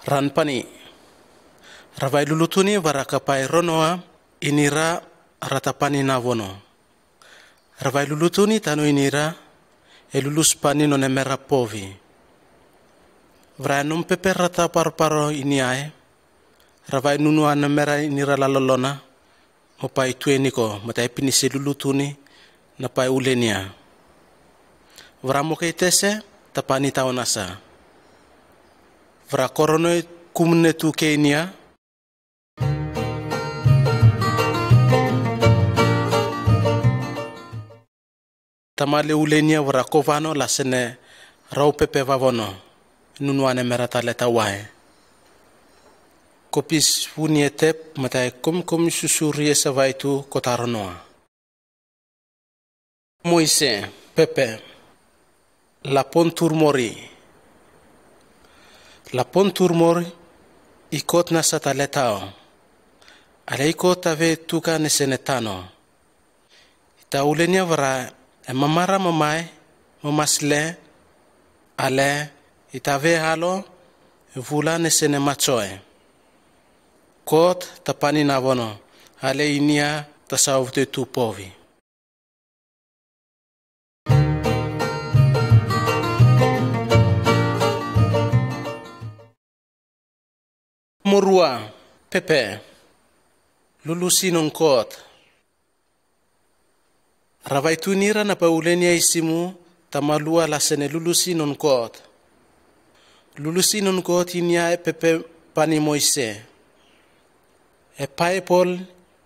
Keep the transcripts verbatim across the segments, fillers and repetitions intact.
Ran pani. Ra vailulutuni vara kapai ronoa inira ra ta pani navono. Ra vailulutuni tano inira e lulusi pani none mera povi. Vara e nom pepe ra ta parparo iniae. Ra vainunua ne mera inira lalolona mo pai tueniko mo ta e pinise lulutuni na pai ulenia. Vara mo kei tese ta pani taonasa. Vara koronoi kumne tu keinia. Ta male ulenia vara kovano lasene rau pepe vavono. Nunua ne mera ta leta wae. Ko pis vuni e tep mo ta e komkomi susurie sa vaitu ko ta ronoa. Moise, pepe. Lapon turmori. Lapon turmori, i Kot nasa ta letao. Ale i Kot ta ve tuka nesene tano. I ta ulenia vara e mamara mamae, mamasle, ale i ta ve halo e vula nesene matsoe. Kot ta pani navono, ale inia ta sauvte tu povi. Morua, pepe. Lulusi non Kot. Ra vaitunira na pai ulenia i simu ta malua lasene lulusi non Kot. Lulusi non Kot inia e pepe pani Moise. E Paipol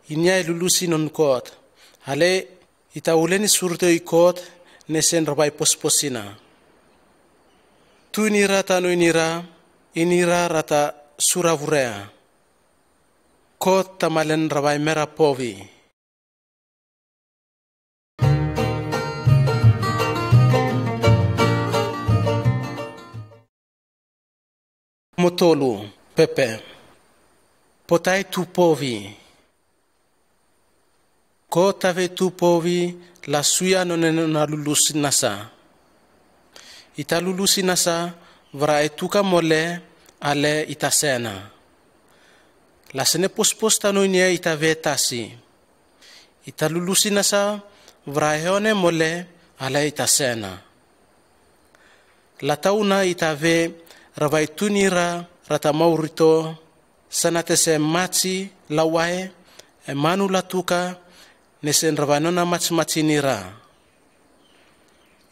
inia e lulusi non Kot. Ale i ta uleni surto i Kot nesen ra vai posposina. Tuinira tano inira, inira ra ta suravurea. Kot ta malen ra vai mera povi. Motolu, pepe. Potai tu povi. Kot ta ve tu povi la suia none nona lulusi nasa. I ta lulusi nasa vara e tuka mole ale i ta sena. Lasene pospos tano inia i ta ve tasi. I ta lulusi nasa vara e one mole ale i ta sena. La tauna i ta ve ra vaituinira ra ta maurito, sana tese matsi la wae, e manu la tuka, nesen ra vainona matsimatsinira.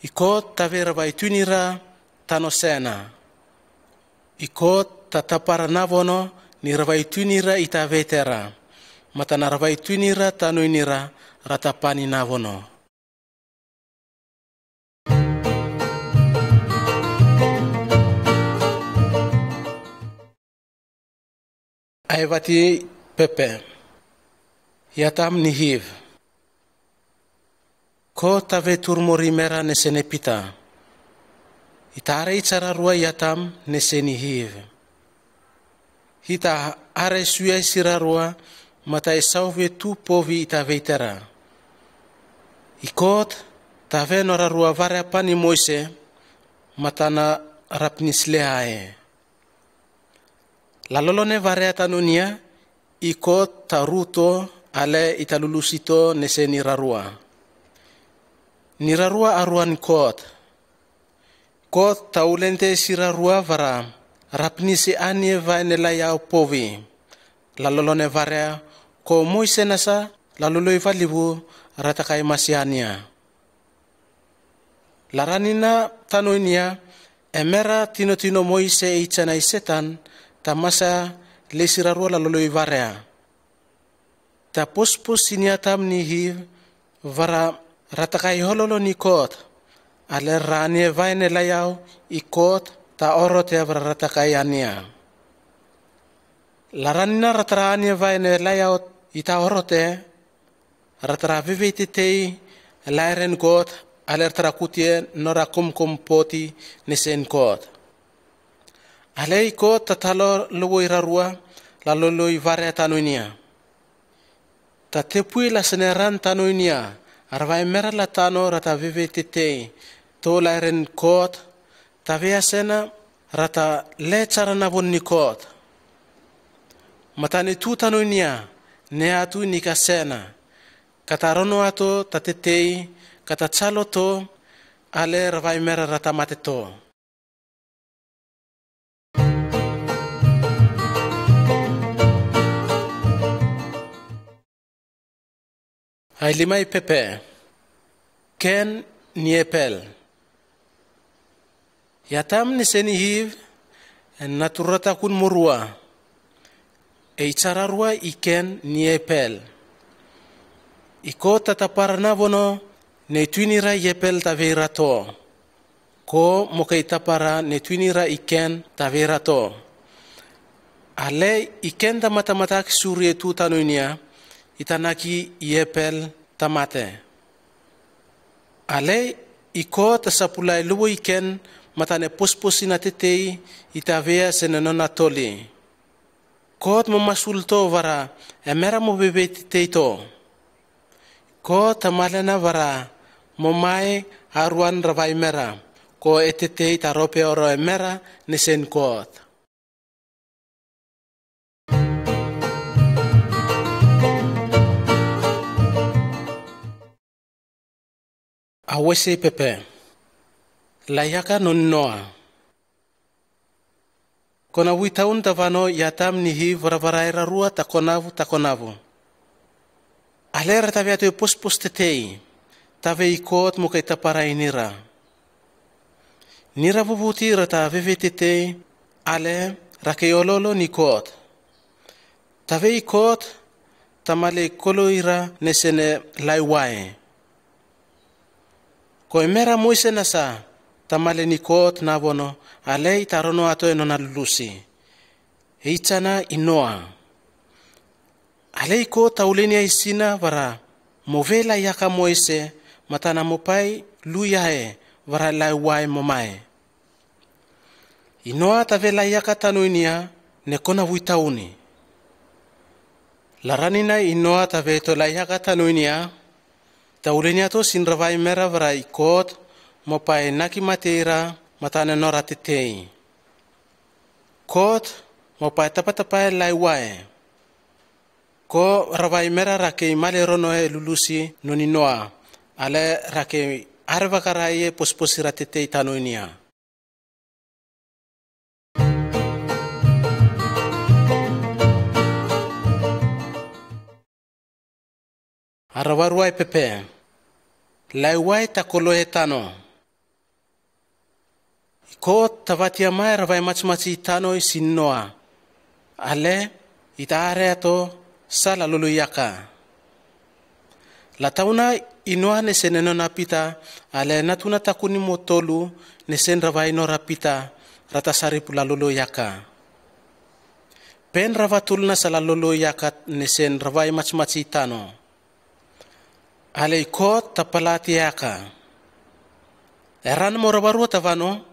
I Kot ta ve ra vaituinira tano sena. I Kot ta tapara navono ni ra vaituinira i ta vetera. Matana ra vaituinira tano inira ra ta pani navono. Aevati, pepe. I Atam ni Hiv. Kot ta ve turmori mera nesene pita. I ta arei tsararua i Atam neseni Hiv. I ta arei suia i sirarua mata e sauve tu povi i ta veitera. I Kot ta ve norarua varea pani Moise matana ra pnisleae. La lolone varea tano inia, i Kot ta ruto ale i ta lulusito neseni rarua. Ni rarua arua ni Kot. Kot ta ulente sirarua vara ra pnise anie vaine laiau povi. La lolone varea ko Moise nasa la loloi valivu ra ta kai masi ania. La ranina tano inia, e mera tinotino Moise i tsena i Setan, ta masa le sirarua la loloi varea. Ta pospos inia Atam ni Hiv, vara ra ta kai hololo ni Kot, ale ra anie vaine laiau i Kot ta orote vara ra ta kai ania. La ranina ra ta ra anie vaine laiau i ta orote, ra ta ra vevetetei lairen Kot, ale ra ta ra kutie nora komkom poti nesen Kot. Ale i Kot ta talo lowoi rarua la loloi varea tano inia. Ta tepui lasene ran tano inia, ra vai mera la tano ra ta vevetetei to lairen Kot, ta veiasena ra ta le tsara navon ni Kot. Matanitu tanoinia ne atui ni kasena, ka ta rono ato ta tetei, ka ta tsalo to, ale ra vaimera ra ta mate to. Ailima i pepe. Ken ni Epel. I Atam nesin Iv, e natura takun mo rua. E i tsararua i Ken ni Epel. I Kot ta tapara navono ne twinira i Epel ta veira to. Ko mo ke i tapara ne twinira i Ken ta veira to. Ale i Ken ta matamatak suri e tu tanoinia, i tanaki i Epel ta mate. Ale i Kot ta sapulai lowo i Ken matane posposi na tetei i ta veia sene nona toli. Kot mo masul to vara, e mera mo vevei tetei to. Kot ta malena vara, mo mai aruan ra vaimera, ko e tetei ta rope oro e mera nesen Kot. Awese i pepe. Laiaka non Noa. Ko navui taun tavano i Atam ni Iv varavaraira rua ta konavu ta konavu. Ale ra ta vei ato e pospos tetei, ta vei i Kot mo ke i tapara inira. Nira vuvuti ra ta vevei tetei, ale ra ke i ololo ni Kot. Ta vei i Kot, ta male koloira nesene laiwae. Ko e mera moise nasa, ta male ni Kot navono, ale i ta rono ato e nona lulusi. E i tsana i Noa. Ale i Kot ta ulenia i sina vara, mo vei laiaka moise, matana mo pai luiae, vara laiwae mo mai. I Noa ta vei laiaka tanoinia, ne ko navui tauni. Laranina i Noa ta vei to laiaka tanoinia, ta ulenia to sin ra vaimera vara i Kot, mo pai naki mateira, matane nora tetei. Kot, mo pai tapatapae laiwae. Ko ra vaimera ra ke i male ronoe lulusi non i Noa, ale ra ke i arevakaraie posposi ra tetei tanoinia. Aravarua i pepe. Laiwae ta koloe tano. I Kot ta vatia mai ra vaimatimati tano i sin Noa. Ale, i ta are ato, sa laloloiaka. La tauna i Noa nesene nona pita, ale natuna takuni mo tolu, nesen ra vainora pita, ra ta saripu laloloiaka. Pen ra vatulna sa laloloiaka nesen ra vaimatimati tano. Ale i Kot ta palatiaka. Eran mo ravarua tavano,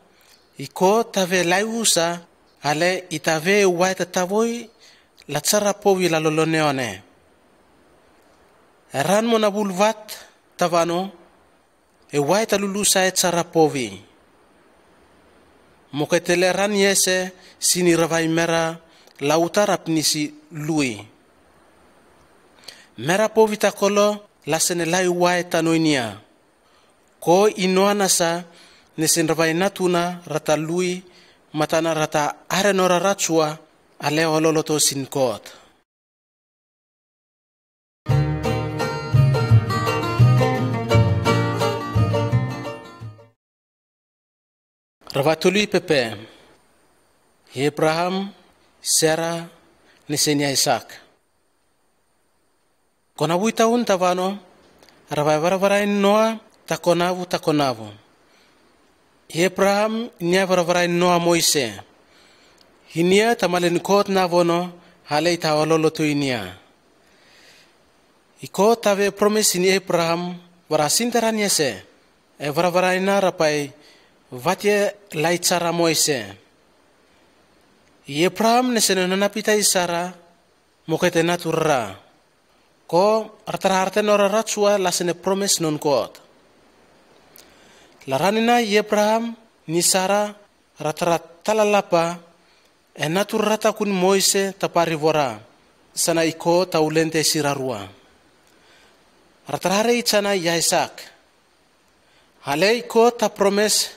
i Kot ta vei laiusa, ale i ta vei wae ta tavoi, la tsara povi laloloneone. Eran mo navulvat tavano, e wae ta lulusa e tsara povi. Mo ke tele ran iese, sini ra vaimera, lauta ra pnisi lui. Mera povi ta kolo, lasene laiwae tanoinia. Ko i Noa nasa, nesen ra vainatuna, ra ta lui, matana ra ta are nora ratsua, ale ololo to sin Kot. Ravatolu i pepe. Ebraham, Sera, nesen Aisak. Ko navui taun tavano, ra vaivaravara i Noa, ta konavu, ta konavu. Ebraham, nia varavara i Noa moise. Inia ta male ni Kot navono, ale i ta ololo to inia. I Kot ta vei promise i Ebraham, vara sin ta raniese, e varavaraina ra pai, vatie laitsara moise. I Ebraham nesene nona pita i Sara, mo ke te natura. Ko, ra ta rarte nora ratsua lasene promise non Kot. Laranina i Ebraham, ni Sara, Ra tara talalapa, e natura takun Moise tapari vora, sana'i ko taulen te sirarua. Ra tara hari'itsana i Aisak. Hale i ko tapromes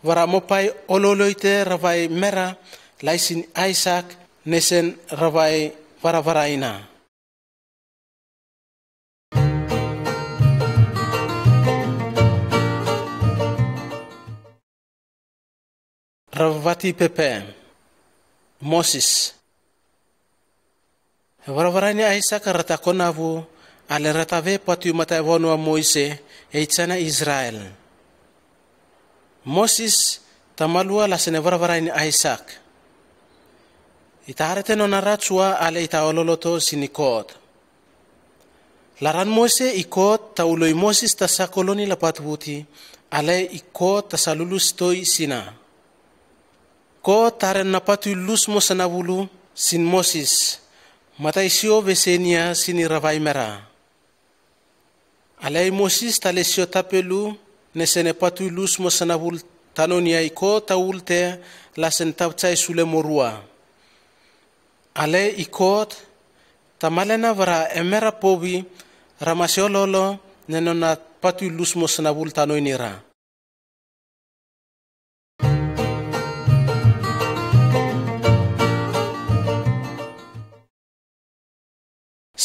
vara mo pai ololoite ra vai mera, laisin Aisak, nesen ra vai varavaraina. Ravati pepe. Mosis. E varavaraini Aisak ra ta konavu, ale ra ta ve patu i mata'i vanua Moise, e itsana Israel. Mosis ta malua lasene varavaraini Aisak. I ta harete nona ratsua ale i ta ololoto sini Kot. Laran Moise i Kot ta uloi Mosis ta sakoloni lapat vuti, ale i Kot ta sa lulusitoi sina. Kot ta hare nona patu i lus mo sanavulu sin Mosis, mata'i sio vesenia sini ra vai mera. Ale i Mosis ta le sio tapelu, nesene patu i lus mo sanavulu tanonia i Kot ta ulte, lasene tapchai sule morua. Ale i Kot ta malena vara e mera povi ra masi ololo ne nona patu i lus mo sanavulu tanoinira.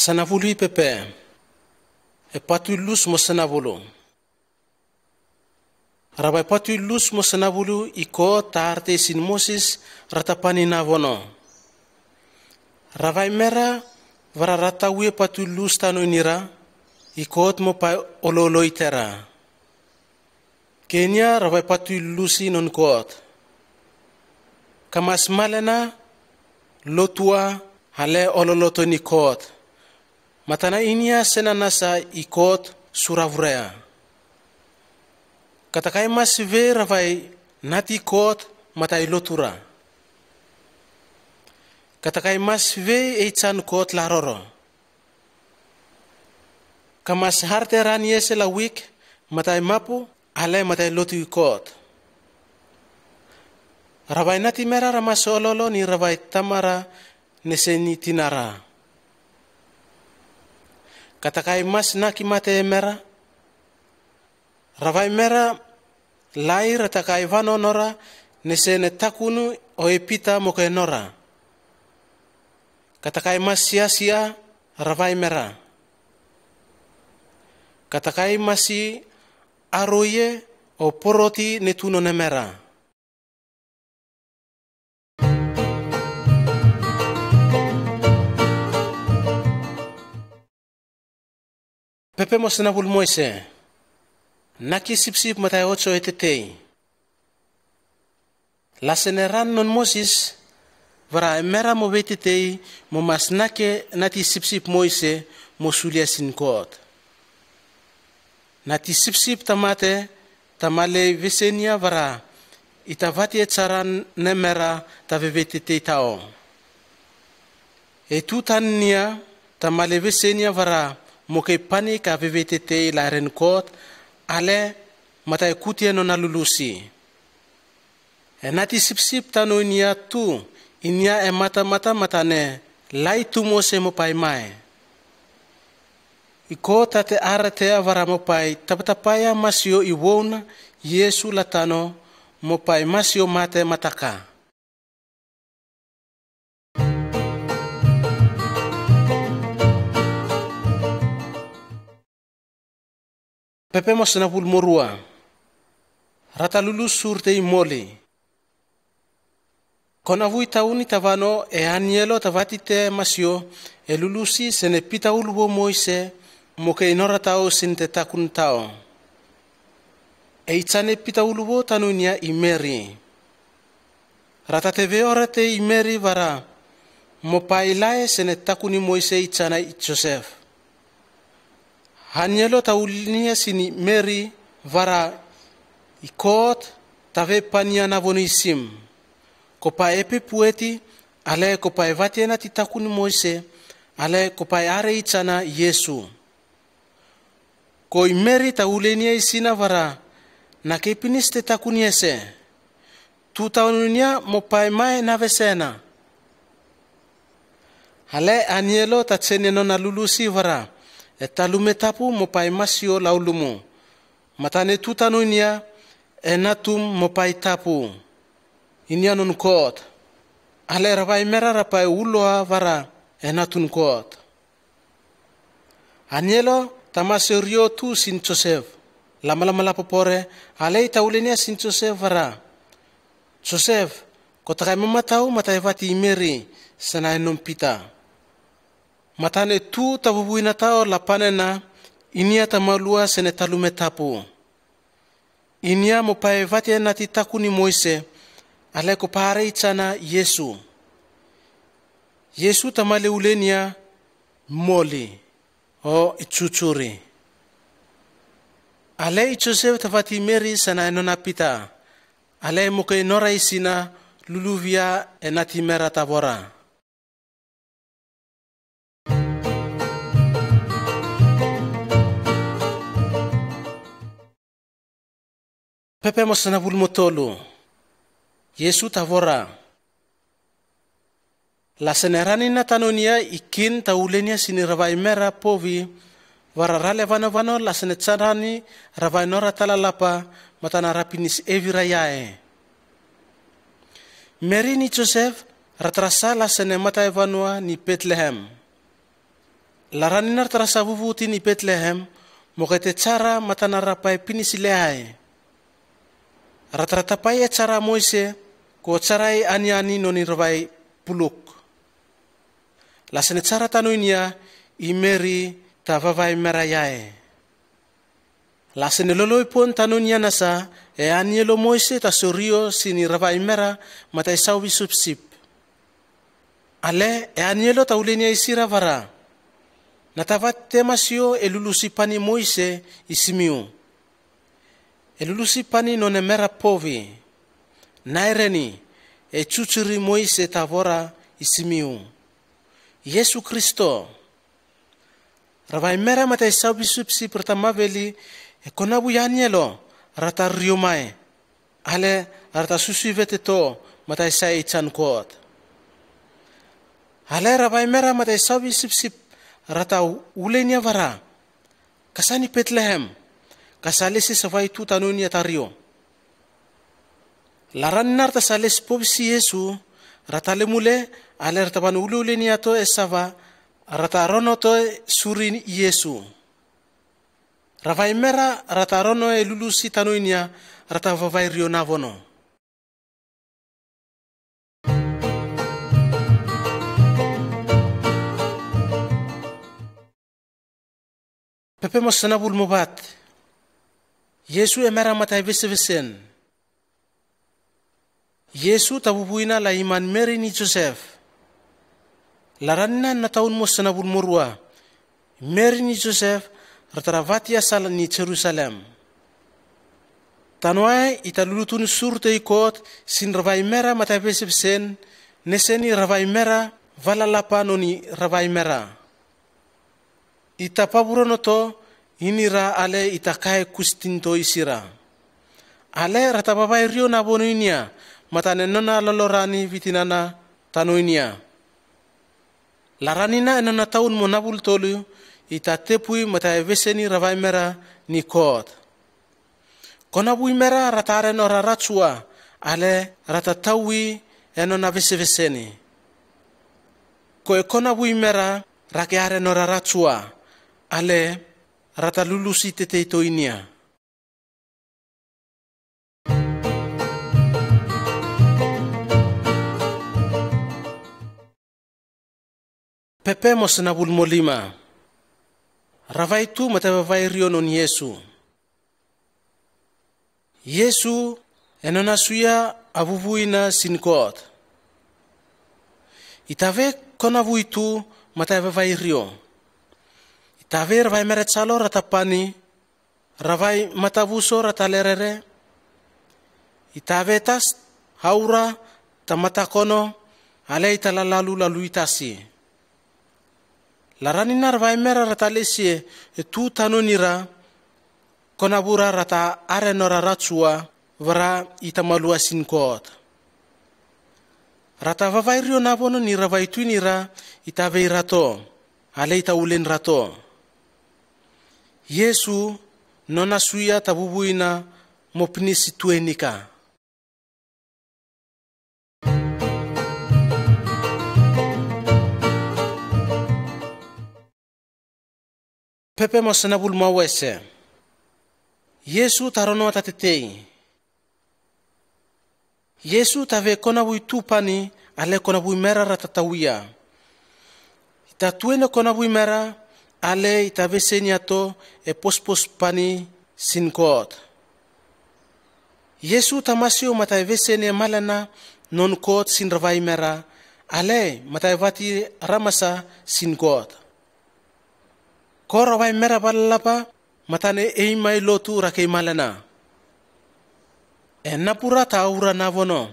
Sanavulu i pepe. E patu i lus mo sanavulu. Ra vai patu i lus mo sanavulu i Kot ta harete sin Mosis ra ta pani navono. Ra vai mera vara ra ta wie patu i lus tanoinira i Kot mo pai ololoitera. Keinia ra vai patu i lusi non Kot. Ka mas malena, lotua, ale ololoto ni Kot. Matana inia sena nasa i Kot suravurea. Ka ta kai mas vei ra vai nati Kot mata'i lotura. Ka ta kai mas vei e itsan Kot laroro. Ka mas harete rani ese la wik, mata'i mapu, ale mata'i lotu i Kot. Ra vai nati mera ra mas ololo ni ra vai tamara neseni tinara. Ka ta kai mas naki mate mera. Ra vai mera lai ra ta kai vano nora nesene takunu o e pita mo ke nora. Ka ta kai mas siasia ra vai mera. Ka ta kai masi aroie o poroti ne tuno ne mera. Pepe mo sanavulu Moise. Naki sipsip mata'i otso e tetei. Lasene ran non Mosis vara e mera mo veitetei mo mas nake nati sipsip Moise mo sulia sin Kot. Nati sipsip ta mate ta male vesenia vara i ta vati e tsaran ne mera ta veveitetei tao. E tutan nia ta male vesenia vara mo ke pani ka veveitetei la ren Kot, ale mata'i kutie nona lulusi. E nati sipsip tanoinia tu inia e matamata matane lai tu Mose mo pai mae. I Kot ta te aratea vara mo pai tapatapaia masio i wona Iesu la tano mo pai masio mate mataka. Pepe mo sanavulu morua. Ra ta lulusi rutei moli. Ko navui tauni ta vano e anielo ta vati te masio e lulusi sene pita uluvo Moise mo ke inora tao sin te takun tao. E itsane pita uluvo tanoinia i Meri. Ra ta te ve ora te i Meri vara mo pai lae sene takuni Moise itsana i Josef. Hanielo ta ulinia sini Meri vara i Kot ta ve pania navoni sim. Ko pai epe pueti, ale ko pai vati e nati takuni Moise, ale ko pai are itsana Iesu. Ko i Meri ta ulenia i sina vara na ke pinisi te takuni ese. tu tanoia mo pai mai navesena. Ale anielo ta tseni enona lulusi vara e ta lume tapu mo pai masio laulumu. Matane tu tanoia e natum mo pai tapu. Inia non Kot. Ale ra vaimera ra pai uloa vara e natun Kot. Anielo ta masio rio tu sin Josef. Lama lama lapapore, ale i ta ulenia sin Josef vara: Josef, ko ta kai mamatau matai vati Meri, sena enom pita. Matane tu ta vuvuina tao lapanena, inia ta malua sene ta lume tapu. Inia mo pai vati enati takuni Moise, ale ko pare i tsana Iesu. Iesu ta male ulenia, moli, o i tsutsuri. Ale i Josef ta vati Meri sena enona pita. Ale mo ke nora i sina luluvia enati mera ta vora. Pepe mo sena vulumotolu. Iesu ta vora. La sene ranina tanoia i kin ta ulenia sini ra vaimera povi, vara ra le vanovano la sene tsarani ra vainora talalapa, matana ra pinisi evira yae. Meri ni Josef ra ta rasa la sene matai vanoa ni Betlehem. La ranina ra ta rasa vuvuti ni Betlehem, mo ke te tsara matana ra pai pinisi leae. Ra ta ra tapai e tsara Moise, ko tsarai aniani noni ra vai puluk. La sene tsara tanoia i Meri ta vavaimera yae. La sene loloi pon tanoia nasa, e anielo Moise ta sorio sini ra vaimera matai sauvi sipsip. Ale e anielo ta ulenia i sira vara: Na ta vate masio e lulusi pani Moise i simiu. E lulusi pani none mera povi. Naireni, e tsutsuri Moise ta vora i simiu. Iesu Kristo. Ra vaimera matai sauvi sipsip ra ta maveli, e konavui anielo ra ta rio mai. Ale ra ta susi vete to matai sai i tsan Kot. Ale ra vaimera matai sauvi sipsip ra ta ulenia vara: Kasani Betlehem, kasa lesi savai tu tanoia ta rio. La ranina ra ta sa lesi povisi Iesu, ra ta lemule, ale ra ta vanu uleulenia to e sava, ra ta rono to e suri Iesu. Ra vaimera ra ta rono e lulusi tanoia, ra ta vavai rio navono. Pepe mo sena vulumovat. Iesu e mera matai vesevesen. Iesu ta vuvuina la iman Meri ni Josef. La ranina na taun mo sena vulumorua. Meri ni Josef ra ta ra vati asal ni Jerusalem. Tanoae i ta lulutun surte i Kot sin ra vaimera matai vesevesen, ne seni ra vaimera valalapa noni ra vaimera. I ta pavurono to ini ra ale i ta kae kustin to i sira. Ale ra ta vavai rio navono inia, matane nona lolorani vitinana tanoia. La ranina e nona taun mo navulutolu, i ta tepui matai veseni ra vaimera ni Kot. Konavui mera ra ta are nora ratsua, ale ra ta taui e nona veseveseni. Ko e konavui mera ra ke are nora ratsua, ale ra ta lulusi tetei to inia. Pepe mo sena vulumolima. Ra vai tu matai vavai rio non Iesu. Iesu e nona suia a vuvuina sin Kot. I ta ve konavui tu matai vavai rio. I ta ve ra vaimera tsalo ra ta pani, ra vai matavuso ra ta lerere. I ta ve tas haura ta matakono, ale i ta lalalu lalu i tasi. La ranina ra vaimera ra ta lesi e tu tanonira, konavura ra ta are nora ratsua, vara i ta malua sin Kot. Ra ta vavai rio navona ni ravai twinira i ta vei rato, ale i ta ulen rato. Iesu, nona suia ta vuvuina mo pinisi twe nika. Pepe mo sanavulu mo wese. Iesu ta rono ta tetei. Iesu ta vei konavui tu pani, ale konavui mera ra ta tawia. I ta twe ne konavui mera, ale i ta vesenia to e pospos pani sin Kot. Iesu ta masio matai vesenia malana non Kot sin ravai mera, ale matai vati ramasa sin Kot. Ko ravai mera valalapa, matane eimai lotu ra kei malana. E napura ta aura navono,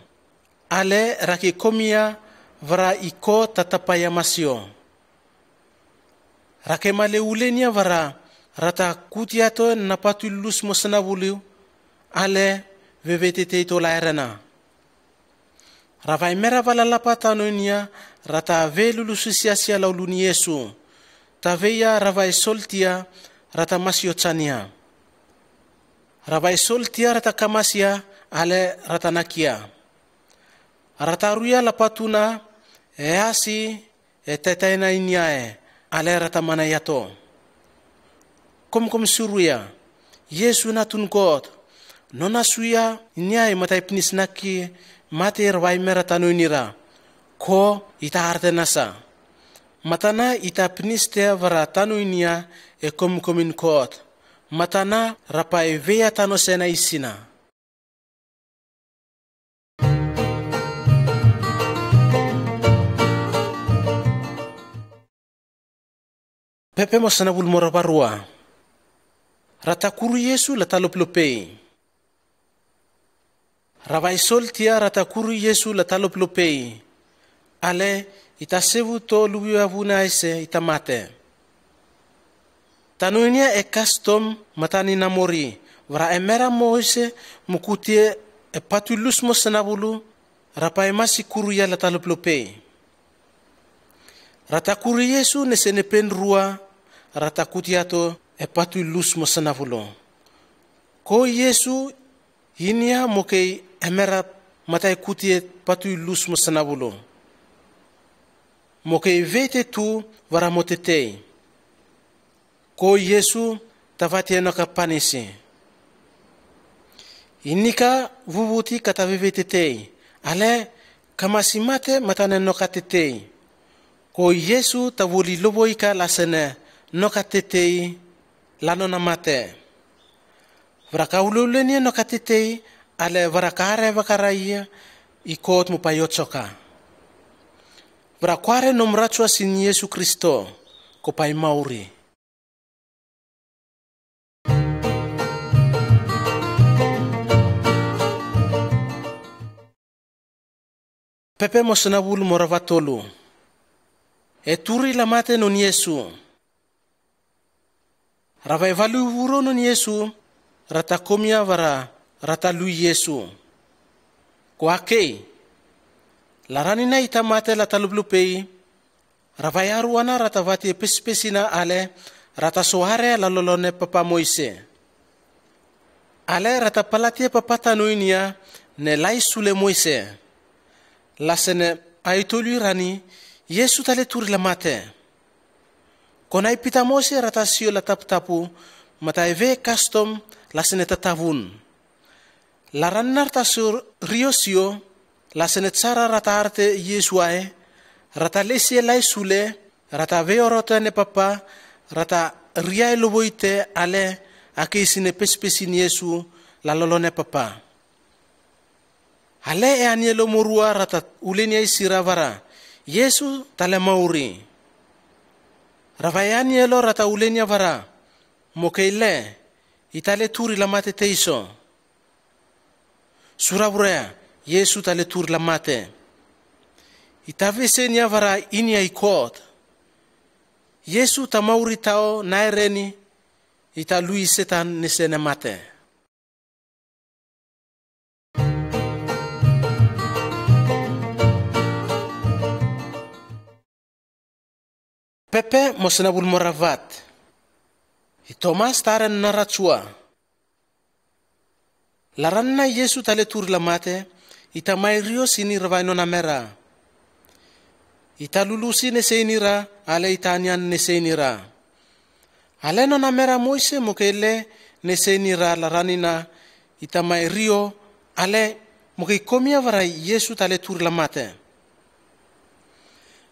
ale ra kei komia vara i Kot ta tapaia masio. Ra kei male ulenia vara, ra ta kutia to na patui lus mo sanavulu, ale veve tetei to laerana. Ravai mera valalapa ta noinia, ra ta vei lulusisiasia laulun Iesu. Ta veia ravai soltia, ra ta masio tsania. Ravai soltia ra ta kamasia, ale ra ta nakia. Ra ta ruia lapatuna, e asi, e tetaina iniae, ale ra ta manaia to. Komkom suruia, Iesu natun Kot, nona suia iniae matai pinis naki mate ravai mera ta noinira, ko i ta ardenasa. Matana i ta pinistea vara ta noinia e komkomin Kot. Matana rapai veia ta nosena isina. Pepe mo sanavulu mo ravarua. Ra ta kuru Iesu la ta lopelopei. Ravai soltia ra ta kuru Iesu la ta lopelopei. Ale, i ta sevu to luviavuna ese i ta mate. Ta noinia e kastom matani na mori, vara e mera mo ise mo kutie e patui lus mo sanavulu, rapai masi kuruia la ta lopelopei. Ra ta kuru Iesu ne sene pen rua, ra ta kutia to e patui lus mo sanavulu. Ko Iesu, inia mo kei e mera matai kutie patui lus mo sanavulu. Mo kei vei te tu vara mo tetei. Ko Iesu ta vati e noka panisi. Inika vuvuti ka ta veve tetei. Ale ka masi mate matane noka tetei. Ko Iesu ta voli lovoika la sene noka tetei la nona mate. Vara ka uleulenia noka tetei, ale vara ka are vakaraia i Kot mo pai otsoka. Vara ko are nom ratsua sin Iesu Kristo, ko pai mauri. Pepe mo sanavulu mo ravatolu. E turi la mate non Iesu. Ravai valu vuro non Iesu, ra ta komia vara, ra ta lui Iesu. Ko akei. La ranina i ta mate la ta lopelopei, ravai aruana ra ta vati e pesipesina ale, ra ta soare la lolone papa mo ise. Ale ra ta palatie papa ta noinia, ne lai sule mo ise. La sene ai tolui rani, Iesu ta le turi la mate. Ko nai pita mo ise ra ta sio la taputapu, matai vei kastom, la sene tatavun. La ranina ra ta sio rio sio, la sene tsara ra ta arte Iesu ae, ra ta lesie lai sule, ra ta vei orotene papa, ra ta riae lovoite ale, akei sine pesipesin Iesu, la lolone papa. Ale e anielo mo rua ra ta ulenia isira vara, Iesu ta le mauri. Ravai anielo ra ta ulenia vara, mo kei le, i ta le turi la mate teiso. Sura vurea, Iesu ta le turi la mate. I ta vesenia vara inia i Kot. Iesu ta mauri tao naereni, i ta lui Setan ne sene mate. Pepe mo sena vulmora vat. I Tomas tare nona ratsua. Laranina Iesu ta le turi lamate, i ta mairio sini ravai nona mera. I ta lulusi ne seinira, ale i ta anyan ne seinira. Ale nona mera moise mo ke le ne seinira laranina, i ta mairio, ale mo ke komia vara Iesu ta le turi lamate.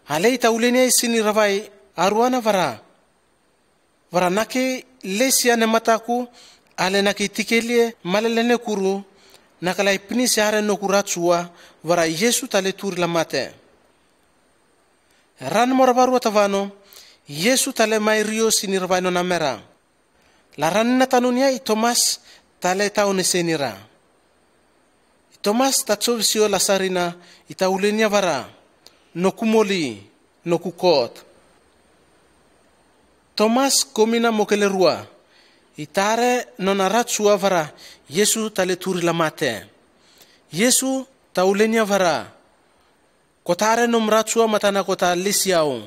Ale i ta ulenia sini ravai aruana vara. Vara na ke lesia ne mataku, ale na ke tikelie malele ne kuru, na kalai pinisi are noku ratsua, vara Iesu ta le turi lamate. Ran mora varua ta vano, Iesu ta le mairio sini ravai nona mera. Laranina tanonia i Tomas ta le tau ne seinira. I Tomas ta tsovisio lasarina, i ta ulenia vara, noku moli, noku Kot. Tomas komina mo ke le rua, i tare nona ratsua vara, Iesu ta le turi lamate. Iesu ta ulenia vara, ko tare nom ratsua matana ko ta lesiau,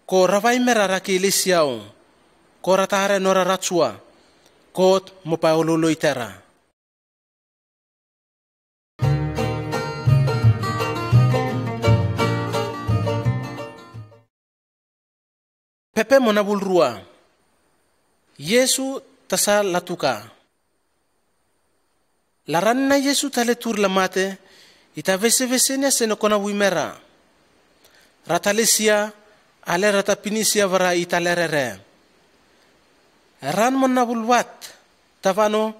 ko ravai mera ra ke lesiau, ko ra tare nora ratsua, Kot mo paololo i tera. Pepe mo na vulrua. Iesu ta sa latuka. Laranina Iesu ta le turi lamate, i ta vesevesenia sena kona wi mera. Ra ta lesia, ale ra ta pinisia vara i ta le rere. Ran mo na vulvat, ta vano,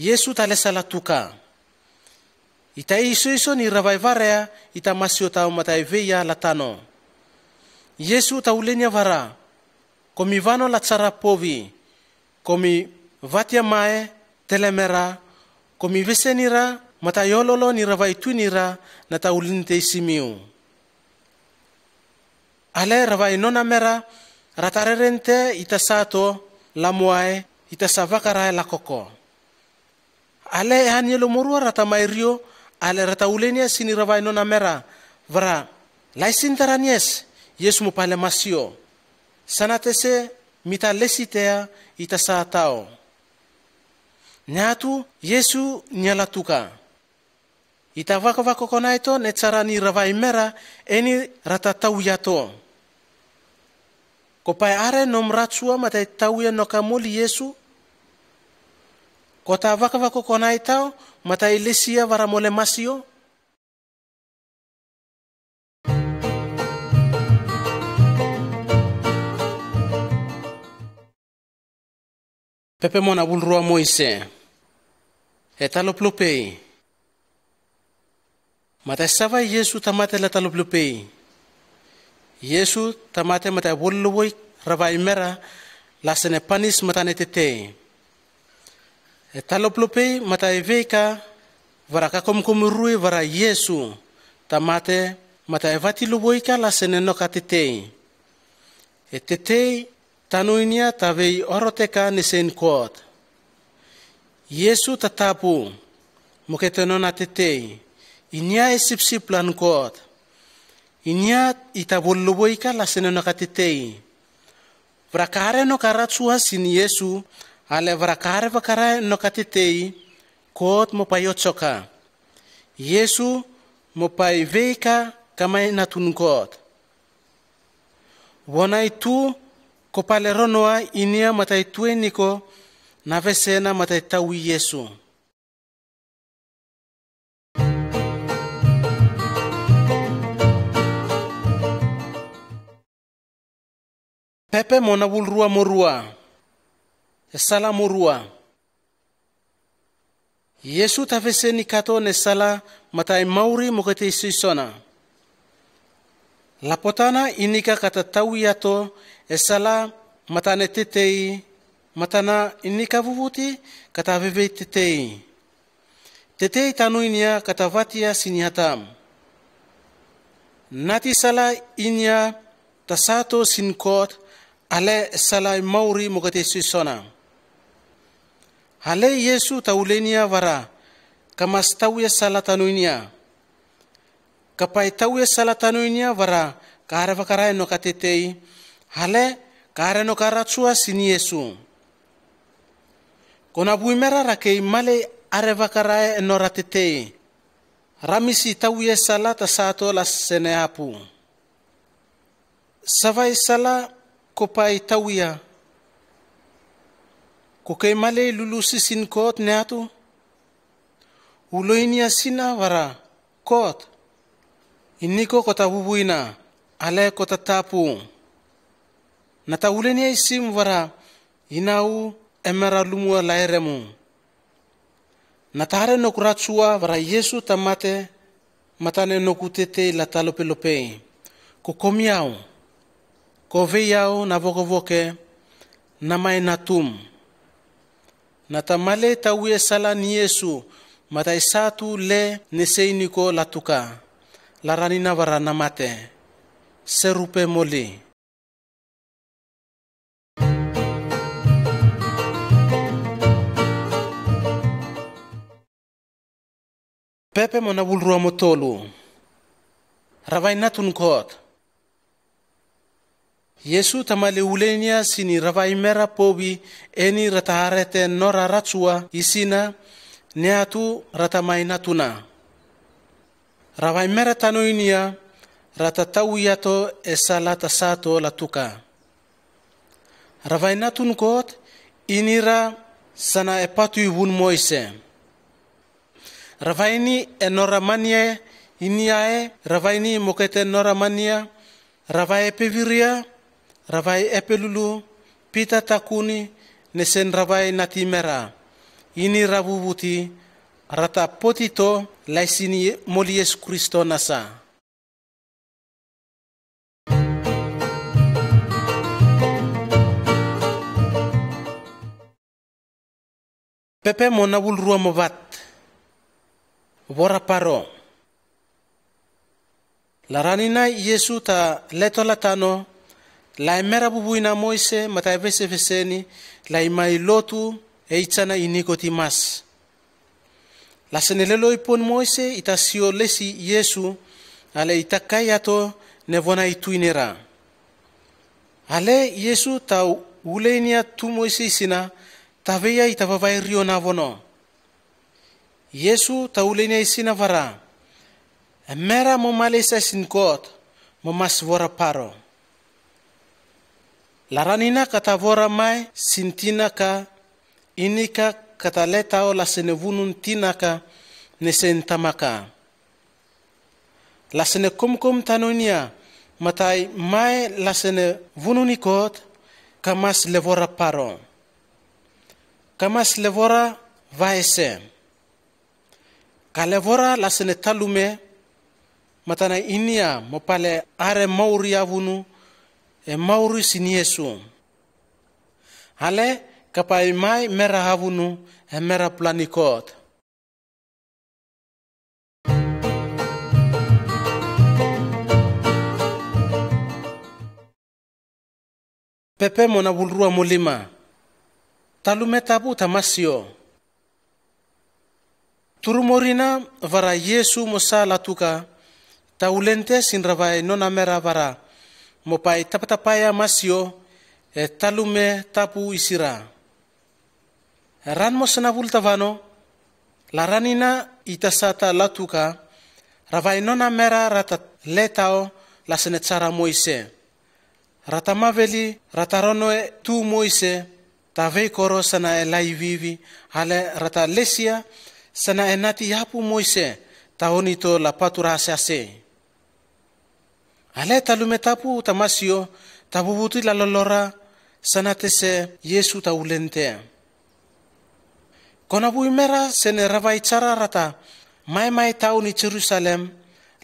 Iesu ta le sa latuka. I ta isoiso ni ravai varea, i ta masio tau matai veia latano. Iesu ta ulenia vara, ko mi vano latsara povi, ko mi vatia mae, telemera, ko mi vesenira, matai ololo ni ravai twinira, na ta ulinte simiu. Ale ravai nona mera, ra ta rerente i ta sato, lamoae, i ta sa vakarae lakoko. Ale e anielo morua ra ta mairio, ale ra ta ulenia sini ravai nona mera, vara, laisin taranies, Iesu mo pale masio. Sana tese, mi ta lesitea, i ta satao. Niatu, Iesu nia latuka. I ta vakavako konaito ne tsara ni ravai mera, eni ra ta tauiato. Ko pai are nom ratsua matai tauia noka moli Iesu. Ko ta vakavako konaitau matai lesia vara mo le masio. Pepe mo na vulrua moise. E ta lopelopei. Matai sava Iesu ta mate la ta lopelopei. Iesu ta mate matai vollovoi ravai mera, la sene panis matane tetei. E ta lopelopei matai veika, vara kakomkomi rui vara Iesu, ta mate matai vati lovoika la sene noka tetei. E tetei, tanoinia ta vei oroteka ne sein Kot. Iesu ta tapu, mo ke te nona tetei, inia e sipsip lan Kot. Inia i ta vollovoika la sene noka tetei. Vara ka are noka ratsua sin Iesu, ale vara ka are vakarae noka tetei, Kot mo pai otsoka. Iesu mo pai veika kamai natun Kot. Vonai tu ko pale ronoa inia matai tueniko na vesena matai taui Iesu. Pepe mo na vulrua morua. E sala morua. Iesu ta veseni kato ne sala matai mauri mo ke te isoisona. Lapotana inika ka ta tauiato e sala matane tetei, matana inika vuvuti ka ta vevei tetei. Tetei tanoinia ka ta vatia sini hatam. Nati sala inia ta sato sin Kot, ale sala mauri mo ke te isoisona. Ale Iesu ta ulenia vara, ka mas tauia sala tanoinia. Ka pai tauia sala tanoinia vara, ka are vakarae noka tetei, Ale ka are nokaratsua sin Iesu. Ko nabui mera rakei malei arevakarae enora tetei. Ramisi tawia sala ta sato la sene apu. Savai sala ko pai tawia. Ko kei malei lulusi sin Kot ne ato. Uleinia sina vara Kot. Iniko ko ta bubuina, ale ko ta tapu. Na ta uleinia isim vara, inau emera lumua la eremu. Na ta are nokratsua vara Iesu ta mate, matane noku tetei la ta lopelopei. Ko komiau, ko veiau na vokevoke, na mai natum. Na ta malei tawia sala ni Iesu, matai satu le ne seiniko la tuka. La ranina vara na mate. Serupe moli. Pepe mo nabulrua mo tolu. Ravai natun Kot. Iesu ta malei uleinia sini ravai mera pobi eni ra ta arete nora ratsua isina ne ato ra ta mai natuna. Ravai mera tanoinia ra ta tawiato e sala ta sato la tuka. Ravai natun Kot, inira sana e patu i vun Moise. Ravaini enora mania, inia e, ravaini mokete enora mania, ravai epeviria, ravai epelulu, pita takuni, ne sen ravai nati mera. Ini ra vuvuti, ra ta potito, laisini moli Iesu Kristo nasa. Pepe mo nabulrua mo vat. Vora paro. La ranina Iesu ta leto la tano, la emera bubuina Moise matai veseveseni, la imai lotu, e itsana i Nikotimas. La sene leloi pon Moise i ta sio lesi Iesu, ale i ta kaiato ne vona i tuinera. Ale Iesu ta uleinia tu Moise isina, ta veia i ta vavai rio na vono. Iesu ta uleinia isina vara. Emera mo malei sa sin Kot, mo mas vora paro. La ranina ka ta vora mai sin tina ka, inika ka ta letao la sene vunun tina ka, ne sen tama ka. La sene komkom tanoinia, matai mai la sene vunun i Kot, ka mas levora paro. Ka mas levora vaese. Ka levora la sene talume, matana inia mo pale are mauri avunu, e mauri sin Iesu. Ale, ka pai mai mera avunu, emera plani Kot. Pepe mo nabulrua mo lima. Talume tapu ta masio. Turumorina vara Iesu mo sa la tuka, ta ulente sin ravai nona mera vara, mo pai tapatapaia masio, e talume tapu isira. Ran mo sena vul ta vano, la ranina i ta sa ta la tuka, ravai nona mera ra ta letao la sene tsara Moise. Ra ta maveli, ra ta rono e tu Moise, ta veikoro sana e laivivi, ale ra ta lesia, sana e nati apu Moise, ta onito la patura asiasi. Ale talume tapu ta masio, ta vuvuti la lolora, sana tese Iesu ta ulente. Ko nabui mera sene ravai tsara ra ta, maimaitau ni Jerusalem,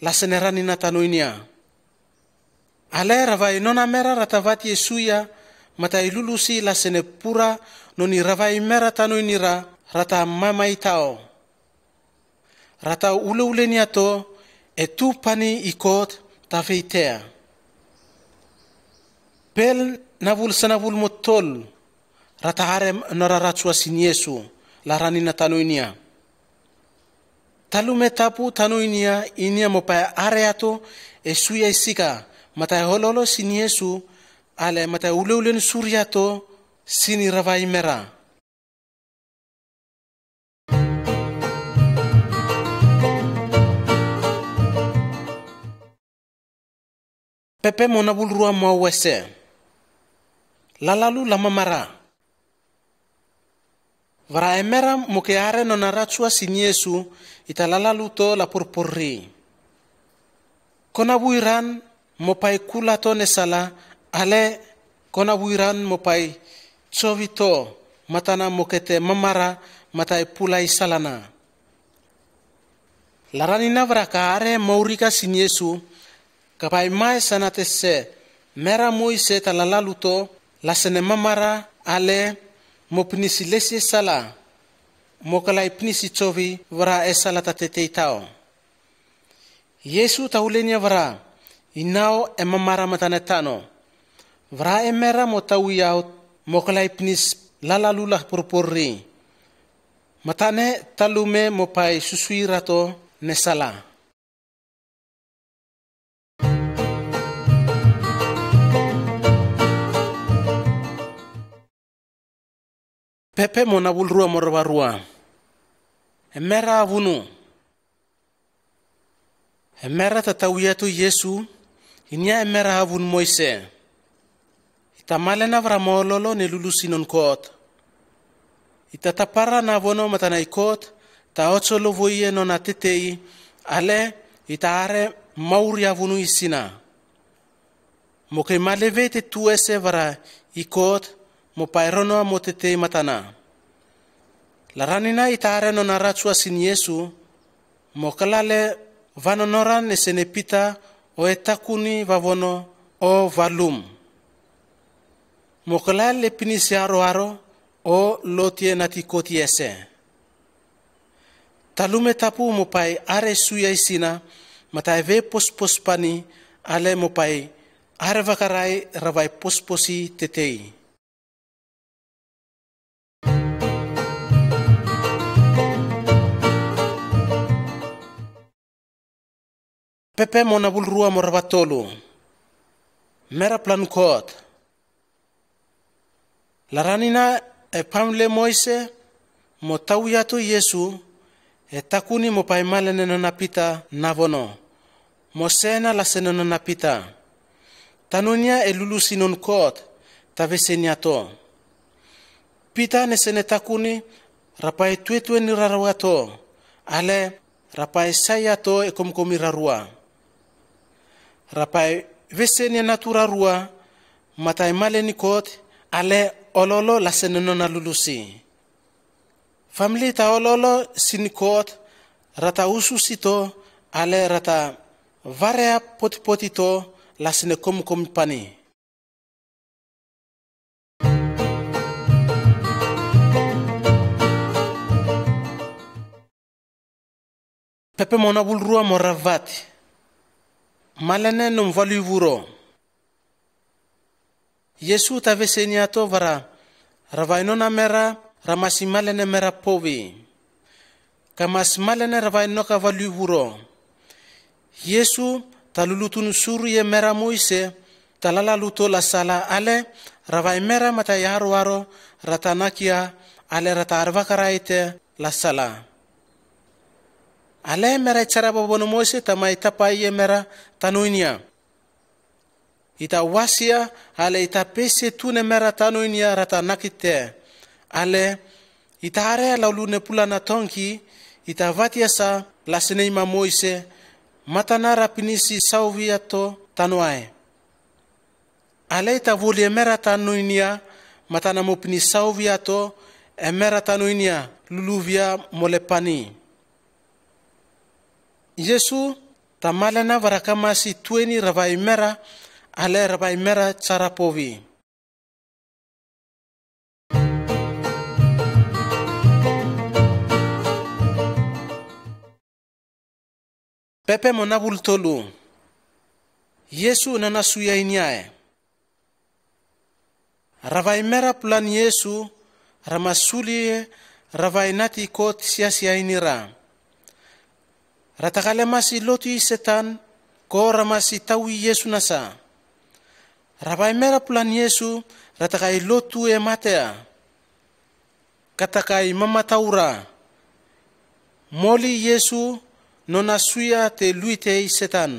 la sene ranina tanoinia. Ale ravai nona mera ra ta vati e suia, matai lulusi la sene pura, noni ravai mera tanoinira, ra ta maimaitau. Ra ta uleulenia to, e tu pani i Kot ta veitea. Pel navul sena vul mo tolu, ra ta are nora ratsua sin Iesu, la ranina tanoinia. Talume tapu tanoinia inia mo pai areato, e suia isika, matai hololo sin Iesu, ale mataia uleulen suriato sini ravai mera. Pepe mo nabulrua mo wese. Lalalu la mamara. Vara emera mo ke are nona ratsua sin Iesu, ita lalalu to la porporri. Ko nabuiran mo pai kula to ne sala, ale ko nabuiran mo pai tsovi to, matana mo ke te mamara mataia pula i salana. La ranina vara ka are maurika sin Iesu, ka pai mae sa na te se mera moise ta lalalu to, la sene mamara, ale mo pinisi lesi sala, mo kalai pinisi tsovi vara e sala ta tetei tao. Iesu ta ulenia vara, inao e mamara matane tano. Vara emera mo tawi au, mo kalai pinisi lalalu la porporri. Matane talume mo pai susuirato ne sala. Pepe mo nabulrua mo ravarua. Emera avunu. Emera ta tawia to Iesu, inia emera avunu moise. Ita malena vara mo lolo ne lulusi non Kot. Ita tapara navono matana i Kot, ta otso lovoie nona tetei, ale ita are mauri avunu i sina. Mo ke malevei te tuese vara i Kot, mo pai ronoa mo tetei matana. La ranina ita are nona ratsua sin Iesu, mo kalale vanonora ne sene pita o e takuni vavono o valum. Mo kalale pinisi aroaro o lotie nati kotiese. Talume tapu mo pai are suia i sina, mataia vei pospos pani, ale mo pai are vakarai ravai posposi tetei. Pepe mo nabulrua mo ravatolu. Mera plan Kot. La ranina e pamle moise, mo tawia to Iesu, e takuni mo pai malene nona pita navono. Mo sena la sene nona pita. Tanonia e lulusi non Kot, ta vesenia to. Pita ne sene takuni, rapai tuetue ni rarua to, ale rapai saia to e komkomi rarua. Rapai vesenia natu rarua, mataia maleni Kot, ale ololo la sene nona lulusi. Famili ta ololo sin Kot, rata ususi to, ale rata varea potipoti to, la sene komkomi pani. Pepe mo nabulrua mo ravati. Malene nom valuivuro. Iesu ta vesenia to vara, ravai nona mera, ramasi malene mera povi. Kamasi malene ravai noka valuivuro. Iesu ta lulutun suru ie mera moise, ta lalalu to la sala ale, ravai mera mataia aroaro, rata nakia, ale rata are vakarai te la sala. Ale mera i tsara vavono moise ta mai tapai ie mera tanoinia. Ita wasia, ale ita pese tune mera tanoinia rata nakite. Ale, ita area la ulune pulana tonki, ita vatiasa la sene ima moise, matana ra pinisi sauvia to tanoae. Ale ita voli emera tanoinia, matana mo pinisi sauvia to, emera tanoinia, luluvia mo le pani. Iesu ta malena vara kamasi tueni ravai mera, ale ravai mera tsara povi. Pepe mo nabultolu. Iesu nona suia iniae. Ravai mera pulan Iesu, rama suli, ravai nati Kot siasia inira. Rata kalemasi loti Setan, ko ramasi tawi Iesu nasa. Ra vaimera pulan Iesu ra takaia lotu e matea, ka takaia mamataura. Moli Iesu nona suia te luite i Setan,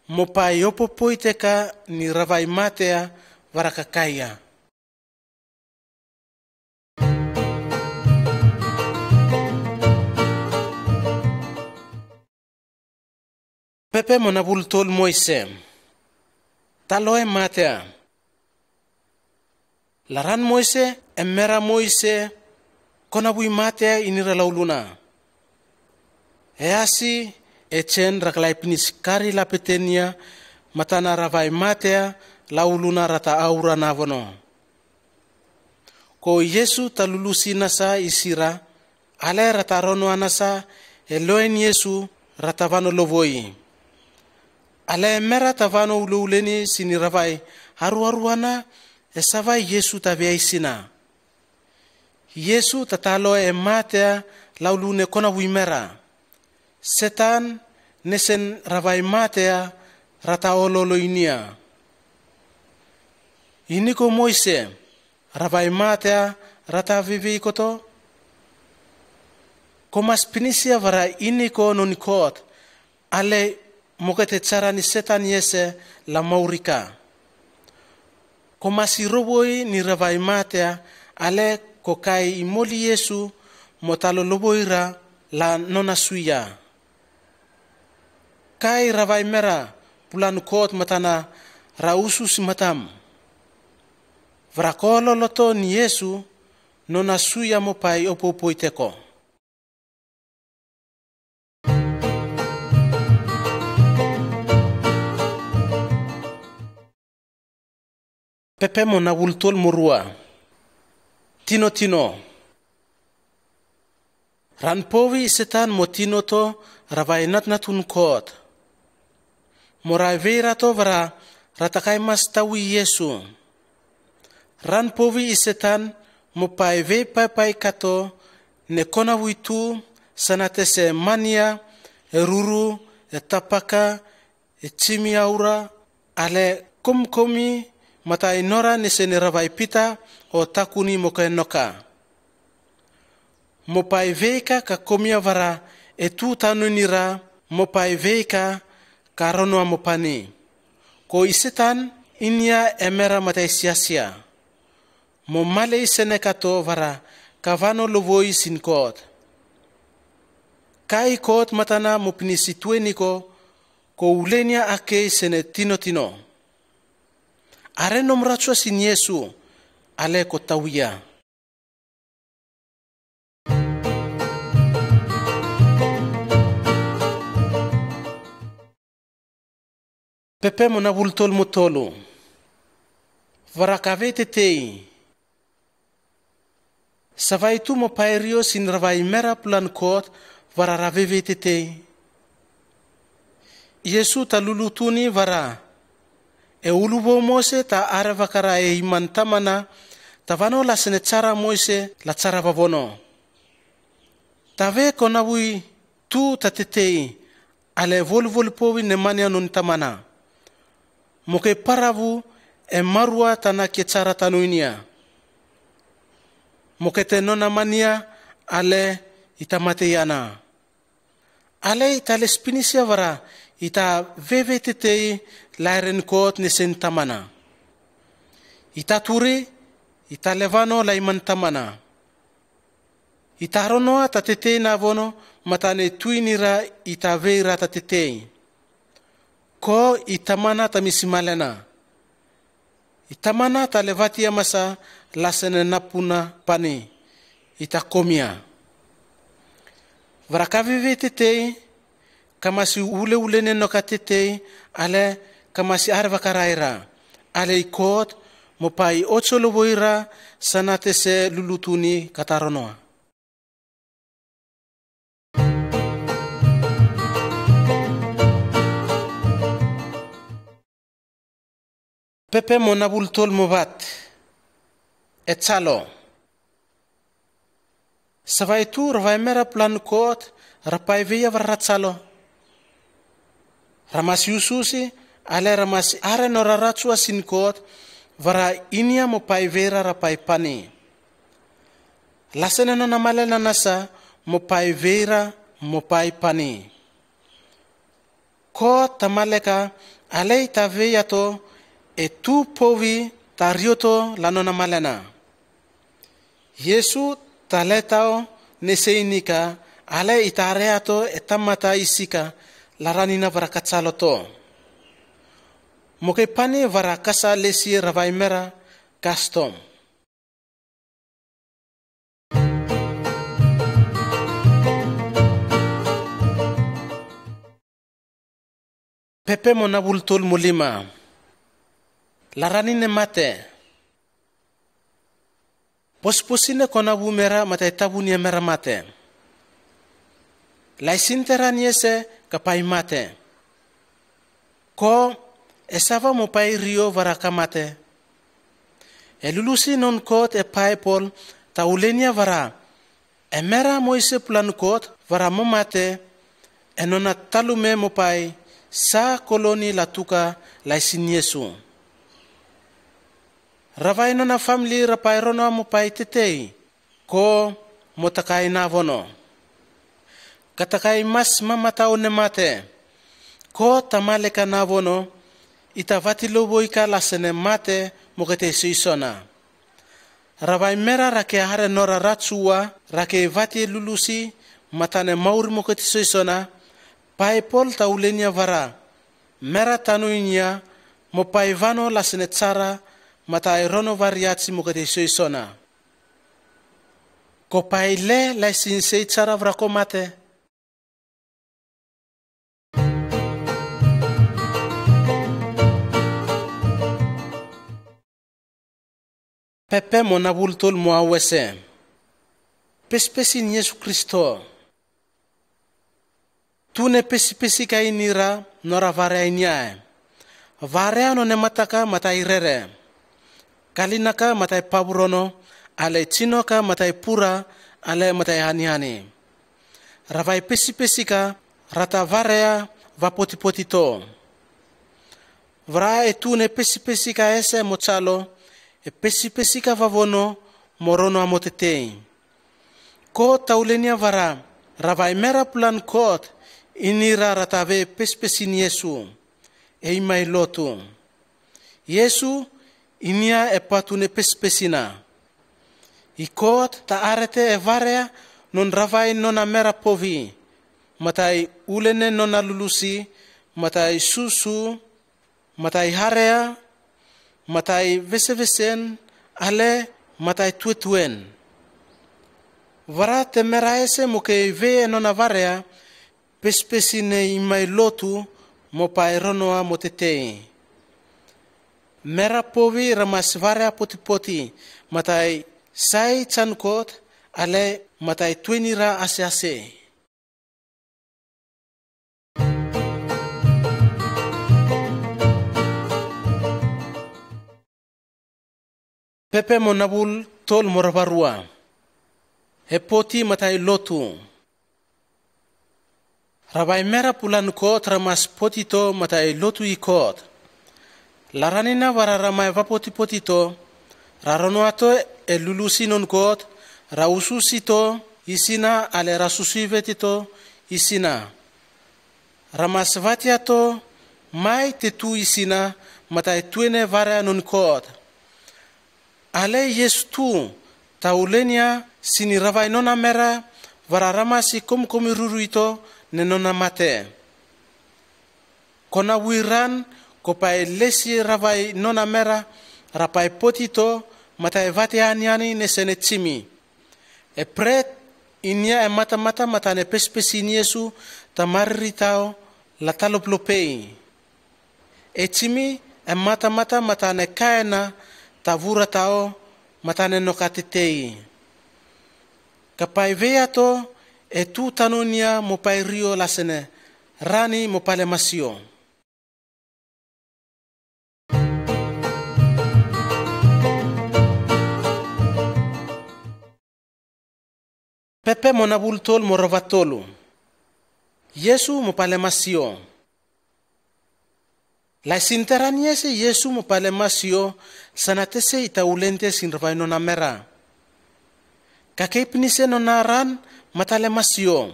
mo paia opopoiteka ni ra vaimatea vara kakaia. Pepe mo navulu tolu Moise. Talo e matea. Laran Moise e mera Moise konavui matea i nira lauluna. E asi e jen ra kalai pinisi kari lapetenia matana ra vaimatea lauluna ra ta aura navono. Ko Iesu ta lulusi nasa i sira, ale ra ta ronoa nasa e loen Iesu ra ta vano lovoi. Ale e mera ta vano uleuleni sini ra vaiaruaruana e savai Iesu ta veaisina. Iesu ta talo e matea laulune konavui mera. Setan nesen ra vaimatea ra ta ololoinia. Ini ko Moise ra vaimatea ra ta vevei koto. Ko masi pinisia vara ini ko noni Kot, ale mo ke te jara ni Setan Iese la maurika. Ko masi rovoi ni ra vaimatea, ale ko kai i moli Iesu mo talo lovoira la nona suia. Kai ra vaimera pulan Kot matana ra ususi matam. Vara ko loloto ni Iesu nona suia mo paia opopoiteko. Pepe mo navulu tolu mo rua. Tinotino. Ran povi i Setan mo tinoto ra vainatinatun Kot. Mo ra vei rato vara ra takai masi tawi Iesu. Ran povi i Setan mo paia veipaipai kato ne konavui tu sana tese mania, e ruru, e tapaka, e jimi aura, ale komkomi matai nora nese ne ra vaipita o takuni mo ke noka. Mo paia veika ka komia vara e tu tanonira, mo paia veika ka ronoa mo pani. Ko i Setan inia e mera matai siasia. Mo malei sene kato vara ka vano lovoi sin Kot. Kai Kot matana mo pinisi tueniko, ko ulenia akei sene tinotino. Are no mratsua sin Iesu, ale ko tawia. Pepe mo navulu tolu mo tolu. Vara ka veitetei. Savai tu mo pairio sin ra vaimera pulan Kot vara ra veveitetei. Iesu ta lulutuni vara e uluvou Moise ta arevakara e iman tamana, ta vano la sene jara Moise la jara vavono. Ta ve konavui tu ta tetei, ale volivoli povi ne mania non tamana. Mo ke paravu e marua tana ke jara tanoinia. Mo ke te nona mania, ale i ta mateiana. Ale i ta lespinisia vara i ta veveitetei lairen Kot nesen tamana. I ta turi, i ta levano la iman tamana. I ta ronoa ta tetei navono matane tuinira i ta veira ta tetei. Ko i tamana ta misimalena. I tamana ta levatia masa la sene napuna pani. I ta komia. Vara ka veveitetei, ka masi uleulene noka tetei, ale ka masi arevakaraira. Ale i Kot, mo paia otso lovoira, sana tese lulutuni ka ta ronoa. Pepe mo navulu tolu mo vat. E jalo. Savai tu ra vaimera pulan Kot, ra paia veia vara ra jalo. Ra masi ususi, Ale ra must hare nora ratsua sin Kot, vara inia mo pai veira ra pai pani. Lasene nona malena nasa mo pai veira mo pai pani. Ko ta maleka, ale i ta vei ato e tu povi ta rioto la nona malena. Iesu ta letao ne seinika, ale i ta hare ato e tamata isika la ranina vara katsaloto. Mo ke pani vara kasa lesi ra vaimera kastom. Pepe mo navul tolu mo lima. La ranine mate. Posposine ko navumera matai tavunia mera mate. Laisinterani ese ka pai mate. Ko e sava mo pai rio vara ka mate. E lulusi non Kot e Paipol ta ulenia vara. E mera mo ise pulan Kot vara mo mate. E nona talume mo pai sa koloni la tuka laisin Iesu. Ra vai nona famili ra pai ronoa mo pai tetei. Ko mo takai navono. Ka takai mas mamatau ne mate. Ko ta maleka navono. I ta vati lovoika lasene mate mo ke te soisona. Ra vaimera ra ke hare nora ratsua ra ke vati lulusi matane mauri mo ke te soisona. Paipol ta ulenia vara. Mera tanoinia mo pai vano lasene tsara matai rono variatsi mo ke te soisona. Ko pai le laisin sei tsara vara ko mate. Pepe mo navul tolu mo awese. Pesipesin Iesu Kristo. Tune pesipesika inira nora varea iniae. Varea none mataka matai rere. Kalinaka matai pavurono, ale tsinoka matai pura, ale matai hanihani. Ra vai pesipesika, ra ta varea vapotipotito. Vara e tune pesipesika ese mo tsalo, e pesipesika vavono mo ronoa mo tetei. Ko ta ulenia vara, ra vaimera pulan Kot, inira ra ta vei pesipesin Iesu, e imai lotu. Iesu, inia e patune pesipesina. I Kot ta arete e varea non ra vai nona mera povi, matai ulene nona lulusi, matai susu, matai harea, matai vesevesen, ale matai tuetuen. Vara te mera ese mo ke vei e nona varea, pesipesine imai lotu mo pai ronoa mo tetei. Mera povi ra mas varea potipoti, matai sai tsan Kot, ale matai tuenira asease. Pepe mo navul tolu mo ravarua. E poti matai lotu. Ra vaimera pulan Kot ra mas potito matai lotu i Kot. La ranina vara ra mai vapotipotito, ra ronoato e lulusi non Kot, ra ususito isina ale ra susuivetito isina. Ra mas vatiato mai te tu isina matai tuene varea non Kot. Ale Iesu tu, ta ulenia sini ra vai nona mera, vara ra masi komkomi ruruito ne nona mate. Ko navuiran, ko pai lesi ra vai nona mera, ra pai potito, matai vate aniani ne sene tsimi. E pret, inia e matamata matane pesipesin Iesu, ta mariritao, la ta lopelopei. E tsimi e matamata matane kaena ta vuratao matane noka tetei. Ka pai veiato e tu tanonia mo pai rio lasene rani mo palemasio. Pepe mo navul tolu mo ravatolu. Iesu mo palemasio. Laisinteran ie se Iesu mo pae le masio, sa na tese i tawulente sin ravai nona mera. Ka kei pinise nona ran matale masio.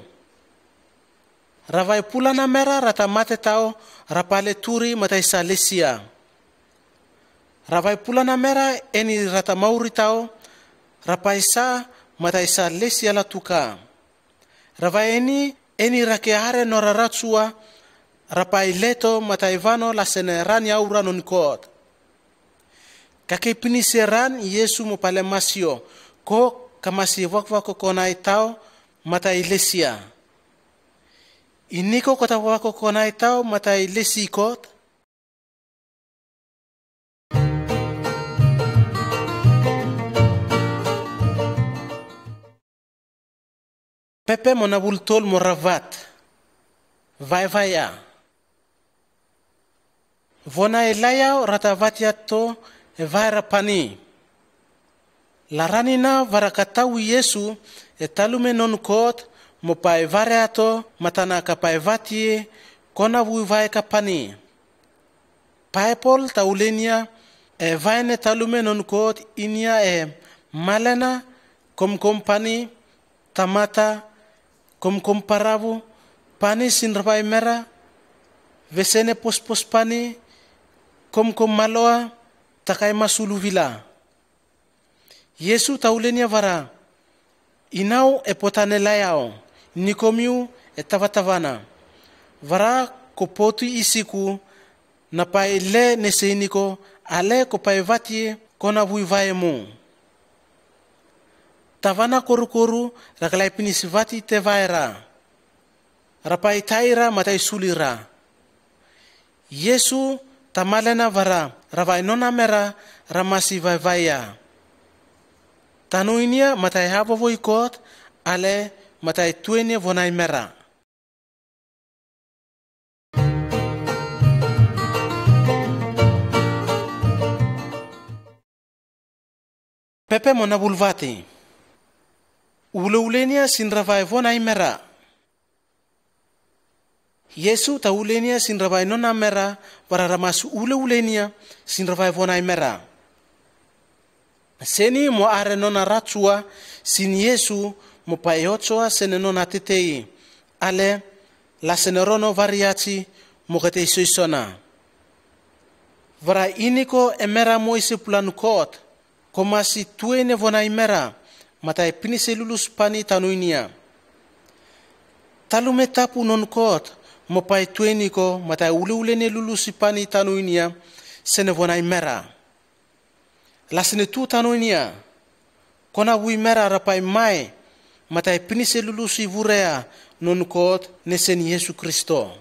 Ravai pula na mera ra ta mate taw, ra pae le turi matai sa lesia. Ravai pula na mera eni ra ta mauri taw, ra pae sa matai sa lesia la tuka. Ravai eni, eni ra ke are nora ratsua, ra pae leto matai vano la sene ran i aura non Kot. Ka kei pinise ran Iesu mo pae le masio, ko ka masi vakvakokonai taw matai lesia. Ini ko ko ta vakokonai taw matai lesi Kot. Pepe mo navul tolu mo ra vat. Vaevaea. Vonai laiaw ra ta vatiato e vae ra pani. La rani na vara ka tawi Iesu e talume non Kot mo pae vareato matana ka pae vatie ko na vui vae ka pani. Pae Pol tawulenia e vae ne talume non Kot inia e malena, komkom pani, tamata, komkom paravu, pani sin ravai mera, vesene pospos pani, komkom maloa, takai masulu vila. Iesu tawulenia vara, inaw e potane laiaw, nikomiu e tavatavana. Vara ko potu isiku, na pae le ne seiniko, ale ko pae vatie ko na vui vae mu. Tavana korukoru ra ka lai pinisi vati te vae ra. Ra pae taira matai sulira. Iesu ta malena vara ravai nona mera ra masi vaevaea. Tanoinia matai havovo i Kot, ale matai tuenia vonai mera. Pepe mo navul vati. Uleulenia sin ravai vonai mera. Iesu tawulenia sin ravai nona mera vara ra masi uleulenia sin ravai vonai mera. Seni mo are nona ratsua sin Iesu mo pae otsoa sene nona tetei. Ale, la sene rono variati mo katei soisona. Vara ini ko e mera mo ise pulan Kot, ko masi tuene vonai mera, matai pinise lulusi pani tanoinia. Talume tapu non Kot, mo pae tueniko matai uleulene lulusi pani tanoinia, sene vonai mera. La sene tu tanoinia, ko na vui mera ra pae mai, matai pinise lulusi vurea non Kot ne seni Iesu Kristo.